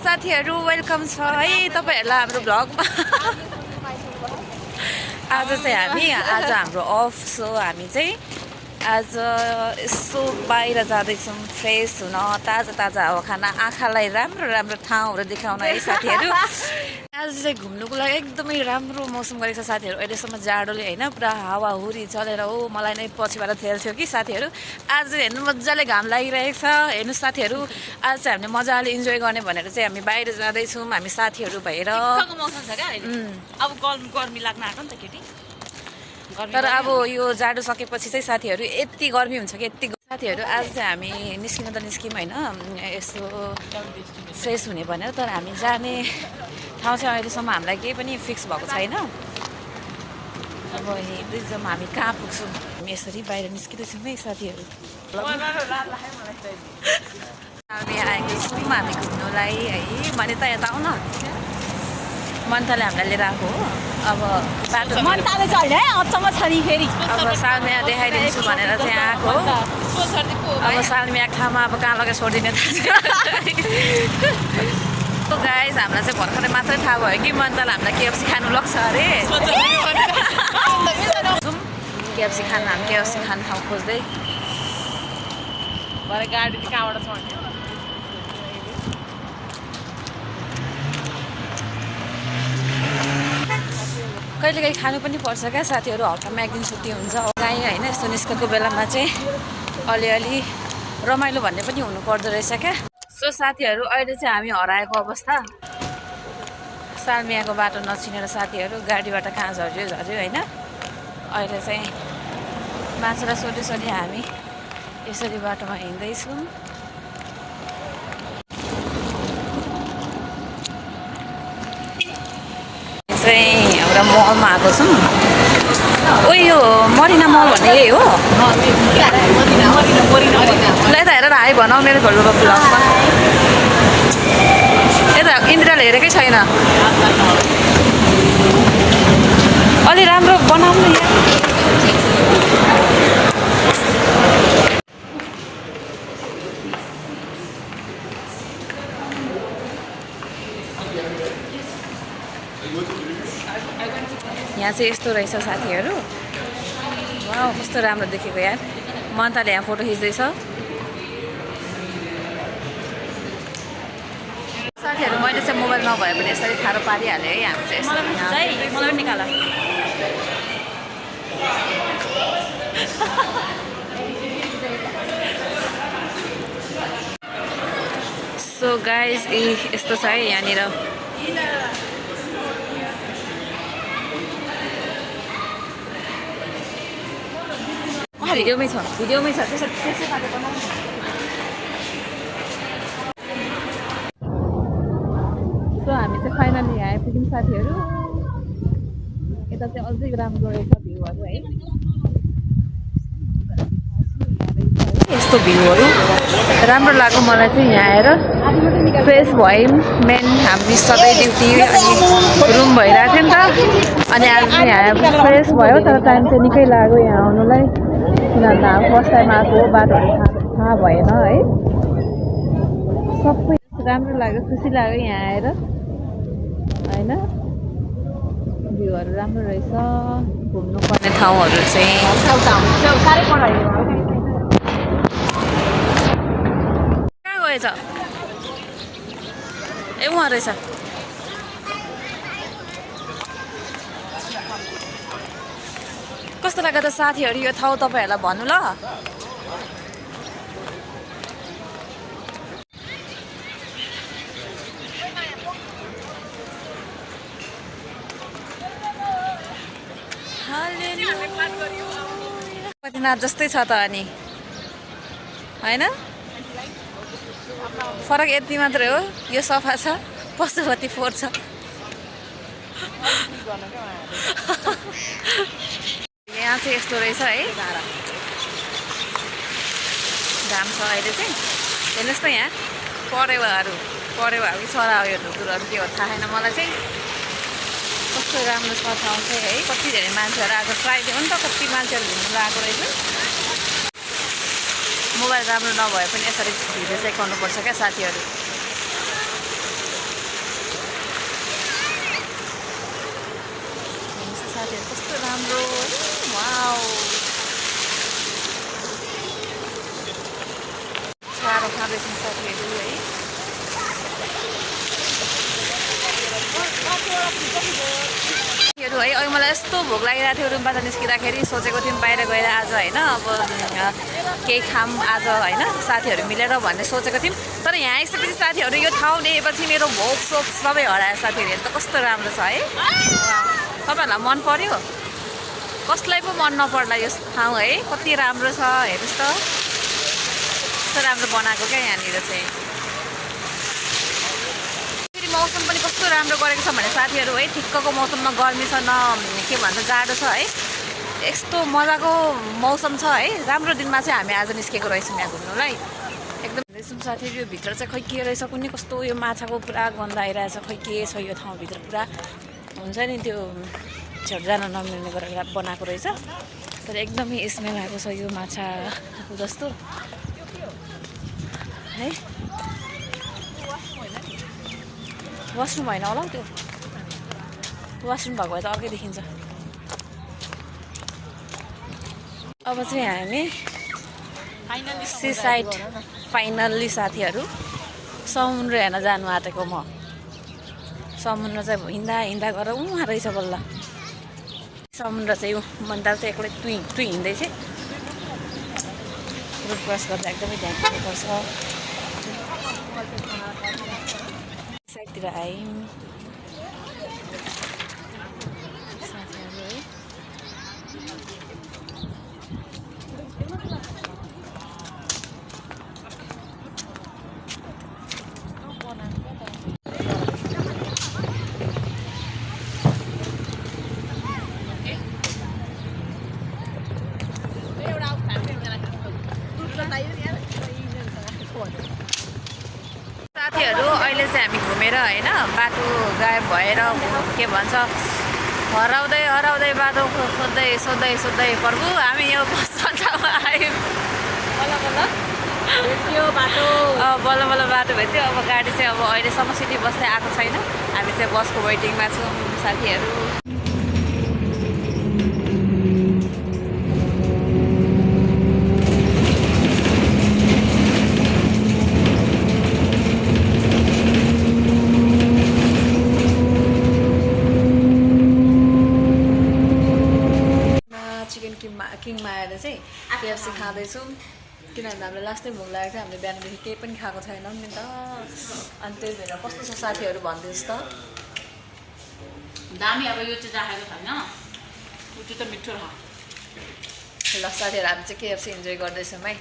साथीहरु वेलकम छ है तपाईहरुलाई हाम्रो भ्लगमा। आज हाम्रो अफ सो हामी चाहिँ आज यसो बाहिर जाँदैछौँ फ्रेस हुन, ताजा ताजा हावा खान, आँखालाई राम्रो राम्रो ठाउँहरू देखाउन है साथीहरु। आज चाहिँ घुम्नुको लागि एकदमै राम्रो मौसम गरेको छ साथीहरु। अहिलेसम्म जाडोले हैन पुरा हावाहुरी चलेर हो मलाई नै पछिबाट थेल्थ्यो कि साथीहरु। आज हेर्नु मजाले घाम लागिरहेको छ। हेर्नु साथीहरु आज चाहिँ हामीले मजाले इन्जोय गर्ने भनेर चाहिँ हामी बाहिर जाँदैछौँ हामी साथीहरु भएर। मौसम छ क्या अहिले। अब गर्मी लाग्न आएको नि त केटी। तर अब यो जाडो सकेपछि चाहिँ साथीहरु यति गर्मी हुन्छ कि यति साथीहरु आज चाहिँ हामी निस्किन त निस्किम हैन यसो फ्रेस हुने भनेर। तर हामी जाने ठाउँ चाहिँ अहिलेसम्म हामीलाई केही पनि फिक्स भएको छैन। अब हेर्दै जाउँ हामी कहाँ पुग्छौँ। हामी यसरी बाहिर निस्किँदैछौँ है साथीहरु। हामी आएको छौँ हामी घुम्नुलाई है। भने त यता आउन मन्थाले हामीलाई लिएर आएको हो। अब बाटो मन्ताले चल्ने है अचम्म छ नि फेरि। अब सालमिया देखाइदिन्छु भनेर चाहिँ आएको। अब सालमिया खामा अब कहाँ लगेर छोडिदिने थाहा छैन। गाइस हामीलाई चाहिँ भर्खरै मात्रै थाहा भयो कि मन्ताले हामीलाई केएफसी खानु लग्छ अरे। केएफसी खान हामी केएफसी खाने ठाउँ खोज्दै भरे गाडी चाहिँ कहाँबाट चढ्ने। कहिलेकाहीँ खानु पनि पर्छ क्या साथीहरु। हप्तामा एक दिन छुट्टी हुन्छ गाई होइन। यस्तो निस्केको बेलामा चाहिँ अलिअलि रमाइलो भन्ने पनि हुनु पर्दो रहेछ क्या। सो साथीहरु अहिले चाहिँ हामी हराएको अवस्था। सालमियाको बाटो नचिनेर साथीहरु गाडीबाट कहाँ झर्यो होइन। अहिले चाहिँ मान्छेलाई सोधी हामी यसरी बाटोमा हिँड्दैछौँ। एउटा मलमा आएको छौँ। ओ यो मरिना मल भन्ने यही हो। ल यता हेरेर हाई भनौ मेरो घरको ब्लगमा। यता इन्दिराले हेरेकै छैन। अलि राम्रो बनाउनु यहाँ। यहाँ चाहिँ यस्तो रहेछ साथीहरु। वाउ कस्तो राम्रो देखेको यार। मन्ताले यहाँ फोटो खिच्दैछ। साथीहरु मैले चाहिँ मोबाइल नभए पनि यसरी ठाडो पारिहालेँ है। हामी चाहिँ यसरी मलाई निकाल। सो गाइस यस्तो छ है यहाँनिर। भिडियोमै छ त्यसै खाले बनाउनु। सो हामी चाहिँ फाइनली यहाँ आइपुग्यौँ साथीहरु। यता चाहिँ अझै राम्रो रहेछ भ्यूहरु है। यस्तो भ्यूहरु राम्रो लाग्यो मलाई चाहिँ यहाँ आएर। फ्रेस भयौँ। मेन हामी सबै ड्युटी अनि रुम भइरहेको थियो नि त। अनि आज चाहिँ यहाँ फ्रेस भयो। तर टाइम चाहिँ निकै लाग्यो यहाँ आउनुलाई। किनभने हामी फर्स्ट टाइम आएको बाटोहरू थाहा भएन है। सबै राम्रो लाग्यो खुसी लाग्यो यहाँ आएर होइन। भ्यूहरू राम्रो रहेछ। घुम्नुपर्ने ठाउँहरू चाहिँ कहाँ गएछ ए उहाँ रहेछ। कस्तो लाग्यो त साथीहरु यो ठाउँ तपाईहरुलाई भन्नु ल। पशुपतिनाथ जस्तै छ त अनि हैन। फरक यति मात्रै हो यो सफा छ पशुपति फोहोर छ। यहाँ चाहिँ यस्तो रहेछ है। घाम छ अहिले चाहिँ। हेर्नुहोस् त यहाँ परेवाहरू कि चरा हो यो ढुकुरहरू के हो थाहा छैन मलाई चाहिँ। कस्तो राम्रो छ ठाउँ चाहिँ है। कति धेरै मान्छेहरू आएको फ्राइडे हो नि त। कति मान्छेहरू घुम्नु आएको रहेछ। मोबाइल राम्रो नभए पनि यसरी भिडियो चाहिँ गर्नुपर्छ क्या साथीहरु। राम्रो वाउ साह्रो खाँदैछौँ साथीहरू है है अहिले मलाई यस्तो भोक लागिरहेको थियो रुमबाट निस्किँदाखेरि सोचेको थियौँ बाहिर गएर आज होइन अब केही खाम आज होइन साथीहरू मिलेर भन्ने सोचेको थियौँ तर यहाँ आइसकेपछि साथीहरू यो ठाउँ लिएपछि मेरो भोक सोक सबै हरायो साथीहरू हेर्नु त कस्तो राम्रो छ है तपाईँहरूलाई मन पर्यो कसलाई पो मन नपर्ला यो ठाउँ है कति राम्रो छ हेर्नुहोस् त कस्तो राम्रो बनाएको क्या यहाँनिर चाहिँ मौसम पनि कस्तो राम्रो गरेको छ भने साथीहरू है ठिक्कको मौसममा गर्मी छ न के भन्छ जाडो छ है यस्तो मजाको मौसम छ है राम्रो दिनमा चाहिँ हामी आज निस्केको रहेछौँ यहाँ घुम्नुलाई एकदम रहेछौँ साथीहरू यो भित्र चाहिँ खै के रहेछ कुनै कस्तो यो माछाको पुरा गन्ध आइरहेछ खै के छ यो ठाउँभित्र पुरा हुन्छ नि त्यो छेउ जान नमिल्ने गरेर बनाएको रहेछ तर एकदमै स्मेल आएको छ यो माछाको जस्तो है वासरुम होइन होला हौ त्यो वासरुम भएको भए त अर्कै देखिन्छ अब चाहिँ हामी सी साइड फाइनल्ली साथीहरू समुद्र हेर्न जानु आँटेको म समुद्र चाहिँ हिँड्दा हिँड्दा गएर उहाँ रहेछ बल्ल समुद्र चाहिँ मन्दाल चाहिँ एक्लै टुई हिँड्दै चाहिँ रोड क्रस गर्दा एकदमै ध्यान दिनुपर्छ साइडतिर आयौँ साथीहरू है साथीहरू अहिले चाहिँ हामी घुमेर होइन बाटो गायब भएर के भन्छ हराउँदै हराउँदै बाटो सोध्दै प्रभु हामी यो बस ठाउँमा आयौँ बल्ल बल्ल बाटो भेट्यो अब गाडी चाहिँ अब अहिलेसम्म सिटी बस चाहिँ आएको छैन हामी चाहिँ बसको वेटिङमा छौँ साथीहरू किङमा आएर चाहिँ केएफसी खाँदैछौँ किनभने हामीलाई लास्टै भोक लागेको थियो हामीले बिहानदेखि केही पनि खाएको छैनौँ नि त अनि त्यही भएर कस्तो छ साथीहरू भनिदिनुहोस् त दामी अब यो चाहिँ राखेको छैन त्यो त मिठो छ ल साथीहरू हामी चाहिँ केएफसी इन्जोय गर्दैछौँ है